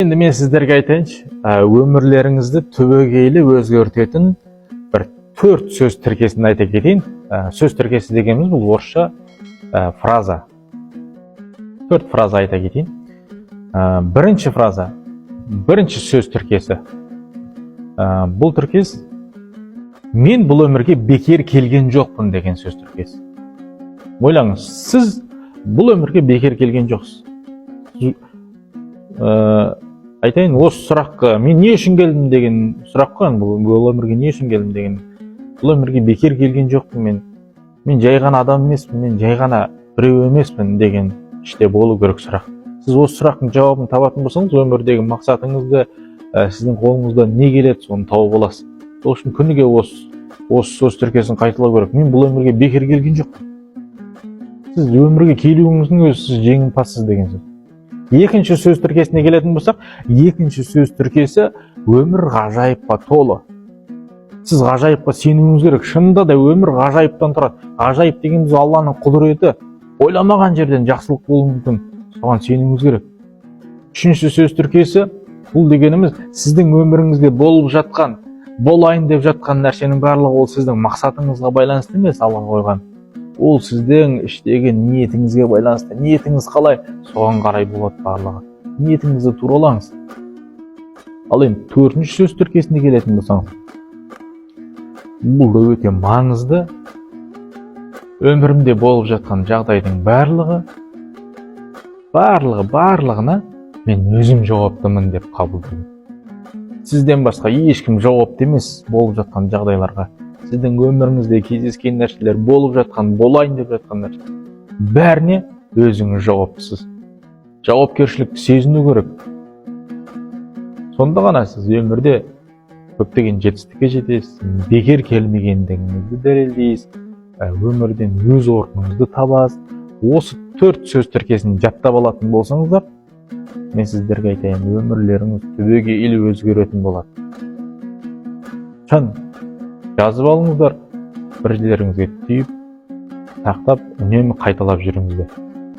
Енді мен сіздерге айтайыншы, өмірлеріңізді түбегейлі өзгертетін бір төрт сөз тіркесін айта кетейін. Сөз тіркесі дегеніміз бұл орысша фраза. Төрт фраза айта кетейін. Бірінші фраза, бірінші сөз тіркесі. Бұл тіркес: «Мен бұл өмірге бекер келген жоқпын» деген сөз тіркесі. Ойлаңыз, сіз бұл өмірге бекер келген жоқсыз. Айтайын, осы сұраққа, «Мен не үшін келдім?» деген сұрақ қой енді. Бұл өмірге не үшін келдім деген. Бұл өмірге бекер келген жоқпын мен. Мен жай ғана адам емеспін, мен жай ғана біреу емеспін деген іште болу керек сұрақ. Сіз осы сұрақтың жауабын табатын болсаңыз, өмірдегі мақсатыңызды, сіздің қолыңыздан не келеді, соны тауып аласыз. Сол үшін күніге осы сөз тіркесін қайталау керек: «Мен бұл өмірге бекер келген жоқпын». Сіз өмірге келуіңіздің өзі, сіз жеңімпазсыз деген сөз. Екінші сөз тіркесіне келетін болсақ, екінші сөз тіркесі: өмір ғажайыпқа толы. Сіз ғажайыпқа сенуіңіз керек. Шынында да өмір ғажайыптан тұрады. Ғажайып дегеніміз Алланың құдіреті, ойламаған жерден жақсылық болуы мүмкін, соған сенуіңіз керек. Үшінші сөз тіркесі: бұл дегеніміз сіздің өміріңізде болып жатқан, болайын деп жатқан нәрсенің барлығы ол сіздің мақсатыңызға байланысты емес, Алла қойған, ол сіздің іштегі ниетіңізге байланысты. Ниетіңіз қалай, соған қарай болады барлығы. Ниетіңізді туралаңыз. Ал енді төртінші сөз тіркесіне келетін болсаңыз, бұл да өте маңызды: өмірімде болып жатқан жағдайдың барлығы, барлығы, барлығына мен өзім жауаптымын деп қабылдау. Сізден басқа ешкім жауапты емес болып жатқан жағдайларға. Сіздің өміріңізде кездескен нәрселер, болып жатқан, болайын деп жатқан нәрсе, бәріне өзіңіз жауаптысыз. Жауапкершілікті сезіну керек. Сонда ғана сіз өмірде көптеген жетістікке жетесіз, бекер келмегендігіңізді дәлелдейсіз, өмірден өз орныңызды табасыз. Осы төрт сөз тіркесін жаттап алатын болсаңыздар, мен сіздерге айтайын, өмірлеріңіз түбегейлі өзгеретін болады. Шын, жазып алыңыздар, бір жерлеріңізге түйіп, сақтап, үнемі қайталап жүріңіздер.